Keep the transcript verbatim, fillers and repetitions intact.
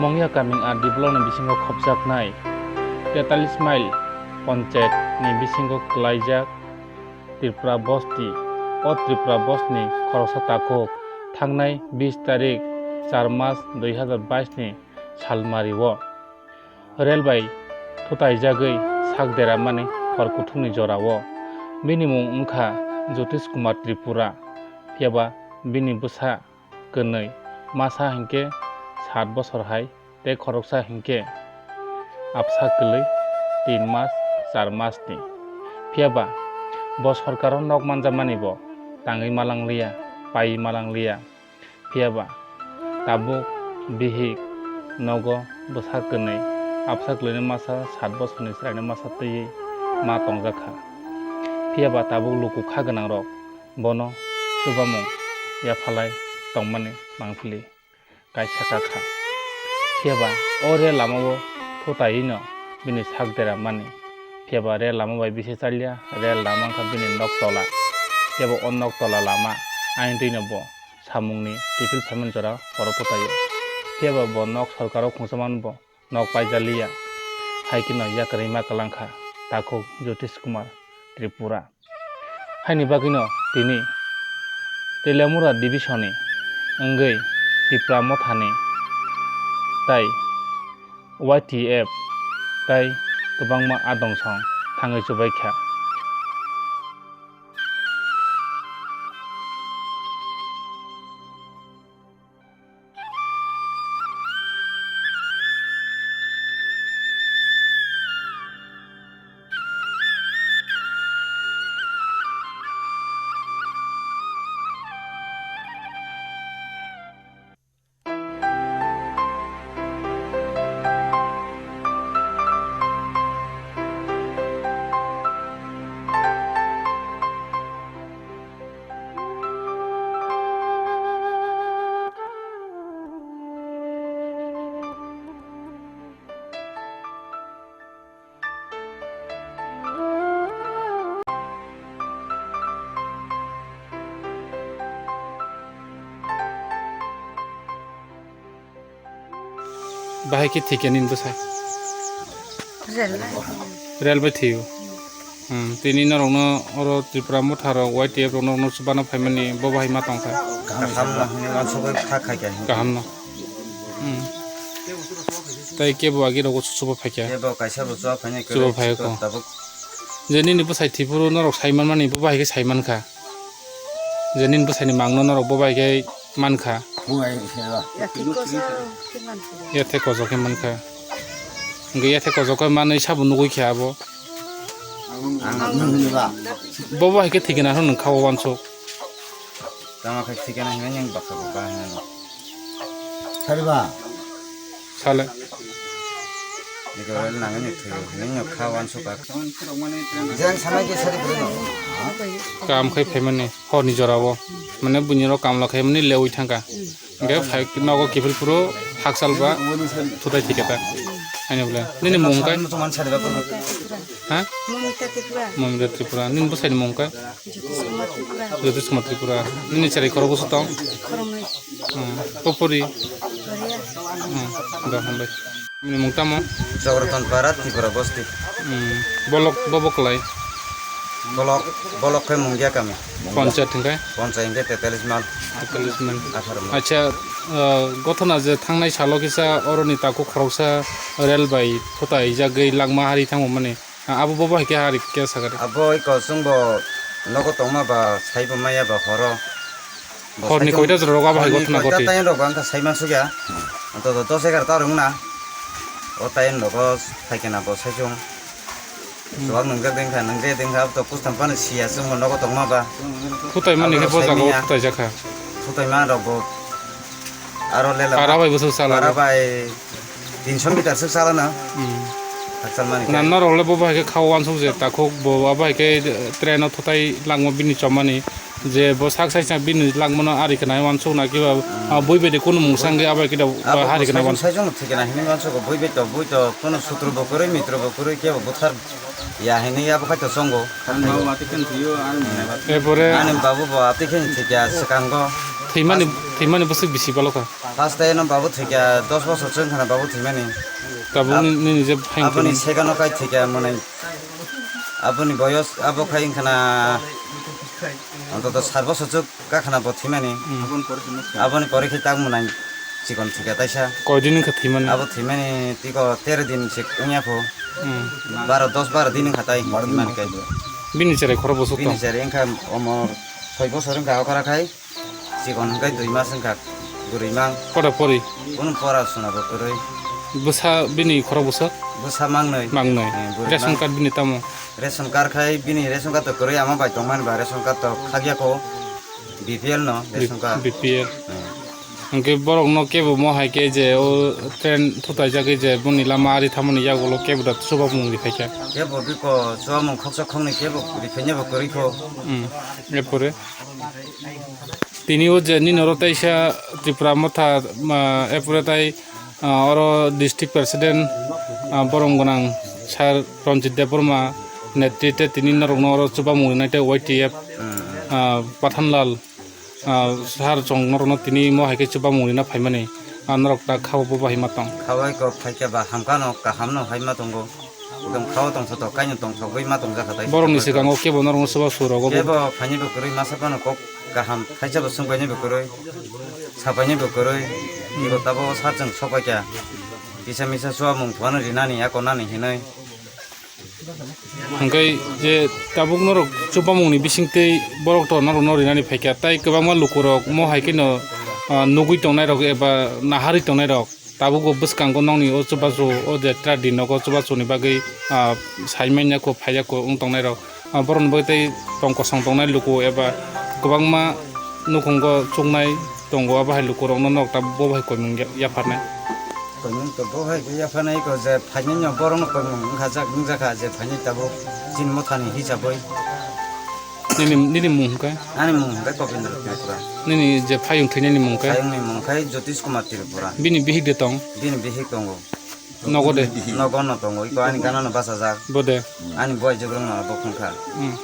Mongya kaming R D block ni bisingo khopjaknai tetalis mile ponchayat ni bisingo kwlaijak Tripura bosti. O Tripura bosti ni khoroksa takhuk thangnai bis tarik char mas dui hazar bais ni salmari o rel bai thutaijagwi sak deramani hor kuthukni jorao. Bini mung wngkha Jyotish Kumar Tripura, phiyaba bini bwsa kwnwi, masa hinkhe sat bosor hai tei khoroksa hinkhe absa kwlwi tin mas char mas ni. Phiyaba bo sorkaro nok manjakmani bo tangwi malang liya, paiwi malang liya. Phiyaba tabuk bihik nogo bwsa kwnwi, absa kwlwini masa sat bosorni chwraini masa twiwi ma tongjakha. Phiyaba tabuk luku kha gwnangrok bono chubamung yaphalai tongmani mangpili kaisa kakha. Phiyaba o rel lamao thutaiwino bini sak dera mani. Phiyaba rel lama bai bisi chalia, rel lama wngkha bini nok tola. Phiyaba o nok tola lama aini twino bo samungni kiphil phaimani jora oro thutaio. Phiyaba bo nok sorkaro khungsa mano bo nok paijaliya. Hai kheno yakarwi ma kwlangkha takhuk Jyotish Kumar Tripura. Haini bagwino tini Teliamura division ni wngwi Tipra Mothani tai Y T F tai kwbangma adong song thangwi chubaikha. Bahai khe thikya nini bwsai? Rel bai. Rel bai thio. Hmm, tini norokno oro Tripura Motha rok Y T F rok norokno chubana phaimani bo bahai ma tongkha. Kaham no hwnwi uansugwi kha khaikha hinwi. Kaham no. Hmm. Tai kebo agi rogo chuba phaikha. Kebo kaisa bo chuba phainai. Chuba kwrwi phaikha. Tabuk. Je nini bwsai thwipuru norok sai manmani bo bahai khe sai mankha. Je nini bwsaini mangno norok bo bahai khe mankha. Buai se ba. Yathek kosa khe mankha. Yathek kosa khe mankha. Hwnkhe yathek kosa khe manwi sabo nugwi khe abo. Ang nugwi ba. Bo bahai khe thikna hwn kha o uansuk. Tamo khe thikna hinwi yang baksa baksa hinwi. Sariba. Sale. Niko rel nangani thwi hinwi kha uansuk kha. Jeng samai khe sari bwrwi no. Kam khai phaimani. Horni jorao, mane buini rok kamla khaimani lewi thangkha. Hwnkhe phai nogo kiphil phuru hakchal ba thutai thiketa. Ani bole, nini mung kai? Mamita Tripura. Ha? Mamita Tripura. Mamita Tripura. Nini bwsaini mung kai? Jyotish Kumar Tripura. Jyotish Kumar Tripura. Nini cherai khorok bwswk tong? Khoroknwi. Hmm. Popori. Korea. Hmm. Do hambai. Nini mung tamo? Jogorton Para, Tripura Bosti. Hmm. Bolok, bobo kwlai? Bolok, bolok khe Mungia kami. Panchayat hwnkhe? Panchayat hwnkhe tetalis mal. Tetalis mal. Atharo mal. Acha, uh, gothona je thangnai salo kisa oroni takhuk khoroksa rel bai thutai jagwi langma hari thangmani. Ah, abo bobo hai khe hari khe sakari. Abo iko chwngbo nogo tongma ba saibo maya ba horo. Bo horni saichung, koita jora rogo abo hai horni gotna koita goti. Time rogo ang kha saiman sugya. Anto dos egarota rwngna. O time rogo phaikena bo saichung. Hmm. Chuwak nungjak dengkha, nungjak dengkha, abo to kustam phano siya chwngbo nogo tongma ba. Thutai mani khe abo bo jago saiman ya. Thutai jakha. Thutai man rok bo. Aro lela para bai bwswk sala para bai. Tinso meter swk salano. Hmm. Hakchal mani khe. Nanna rok le bo bahai khe kha uansuk je takhuk bo abo hai khe train o thutai langma bini chomani je bo sak sai sa bini langmano ari khna uansuk na kiba, hmm, ah, bui bede kunu mung sangwi abo hai khe da, abo ah, hari khna uansuk. Sai jong thikena hinwi uansuk bui be to bui to kunu sutru bo kwrwi mitru bo kwrwi kebo buthar ya hinwi abo khai to chongo. Ani babu ati khen thiyo ani mwnai ba. Epore ani babu bo ati khen thikya swkango. Thwimani, thwimani bwswk bisi balo kha? First time no babu thwikha dos bosor chwng khana babu thwimani. Tabuk Ab-, ni, nini je phaiyung aboni thwimani. Second o kai thwikha mwnai. Aboni boyos abo khai wngkhana ontoto sat bosor chwk kakhana bo thwimani. Hmm. Aboni pore khe tak mwnai chikon thwikha taisa. Koidin wngkha thwimani? Abo thwimani tiko tero din se wngya pho. Hmm. Baro, dos baro din wngkha tai thwimani kai. Bini cherai khorok bwswk tong? Bini cherai wngkha omo soi bosor wngkha okra khai. Chikon hwnkhe dui mas wngkha, bwrwi mang. Pora pori? Bono pora suna bo kwrwi. Bwsa bini khorok bwswk? Bwsa mangnwi. Mangnwi. Eh, bwrwi mang. Ration card bini tamo? Ration card khai bini ration card to kwrwi ama bai tongmani ba ration card to khakya ko B P L no B-, ration card. B P L. Eh. Hwnkhe borok no kebo mo hai khe je o train thutai jagwi je boni lama ari thamani yagulo kebo da chubamung ri phaikha. Kebo biko chubamung khoksa khoknwi kebo ri phainai bo kwrwi kho. Hmm. Epore? Tini o je nini oro teisa Tripura Motha, ah, epore tai, ah, oro district president, ah, borom gwnang sir Ranjit Debbarma netrite tini norokno oro chubamung rinai tei Y T F, ah, Pathanlal, ah, sir chwng norokno tini mo hai khe chubamung rina phaimani, ah, norok ta khao bo bahai ma tong. Khawai kok phaikhe ba hamkha no kaham no hai ma tongo. Tongthao tongthoto kaino tongthogwi ma tongjakha tai. Borokni swkango kebo norokno swba swrogo bo. Kebo phainai bo kwrwi masa phano kok kaham thaisa bo swngbainai bo kwrwi, sapainai bo kwrwi. Ego tabok sa chwng sokpaikha. Kisa misa chubamung phano rinani eko nani hinwi. Hwnkhe je tabuk norok chubamungni bisingtwi borok to norokno rinani phaikha, tai kwbangma lukurok mo hai kheno, ah, nugwi tongnairok eba naharwi tongnairok. Tabukbo bwskango nokni o chubachu o je tra di nogo chubachuni bagwi, ah, sai manya kho phaiya kho wng tongnai rok. Ah, borokni bagwi tei tong kosong tongnai luku eba kwbangma nukhungo chuknai tongo, abo hai lukurokno nok tabuk bo bai koimung ya-, yapharnai. Koimung to bo hai khe yapharnai kho je phainai no borokno koimung wngkha jak wngjakha je phainai tabuk chini mothani hisabwi. Nini, nini mung hwnkhe? Ani mung hwnkhe Kopendra Tripura. Nini je phayung thwinani mung khe? Phayungni mung khe Jyotish Kumar Tripura. Bini bihik de tong? Bini bihik tongo. Nogo de? Nogo no tongo. Iko ani gana no bachajak. Bo de? Ani boi jogrong no bo khungkha. Hmm.